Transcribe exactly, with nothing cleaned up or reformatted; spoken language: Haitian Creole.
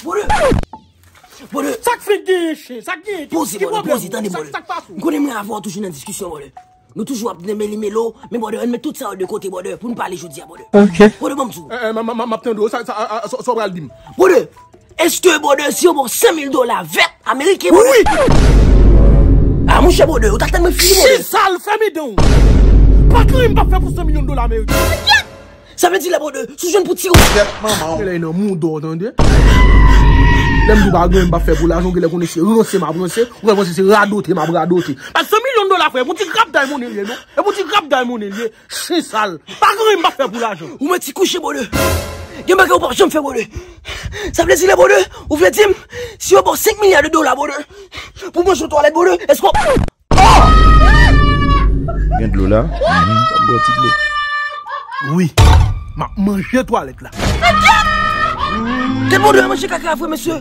Bwodè! Bwodè! Sa k fenk genyen, chen? Sa k genyen? Poze, bwodè, poze, tande, bwodè. Sa k pase? M konnen mwen avè w toujou nan diskisyon, bwodè. Nou toujou ap nan meli melo, men bwodè, ann met tout sa yo de kote, bwodè, pou n pale jodi a, bwodè. Ok. Bwodè, ban m di w. Eh, eh, m ap tande w, sa, sa, sa, sa w pral di m? Bwodè, èske, bwodè, si yo ba w senk mil dola vèt ameriken, bwodè? Wi! Ah, monchè, bwodè, ou t ap tann mwen fini, bwodè. Chen sal, fèmen dan w. Pa gen anyen m p ap fè pou senk milyon dola ameriken. Sa vle di lè bwodè, si w jwenn pou tire w. Kèt manman w. Lè nan mouda w, tande. Lè m di w pa gen anyen m p ap fè pou lajan, w genlè konnen se ranse m ap ranse, ou genlè panse se radote m ap radote. Paske milyon dola, frè, e pou ti grap day moun li ye, non? E pou ti grap day moun li ye, chen sal. Pa gen anyen m p ap fè pou lajan. Ou mèt ti kouche, bwodè. Gen bagay ou p ap janm fè, bwodè. Sa vle di lè bwodè, ou vle di m, si yo ba w senk milya de dola, bwodè, pou manje yon twalèt, bwodè, èske w ap Oh! Gen dlo la? Mhm. Sa m bwè ti dlo. Wi. M ap manje twalèt la. Gen dlo manje kaka vre, mesye.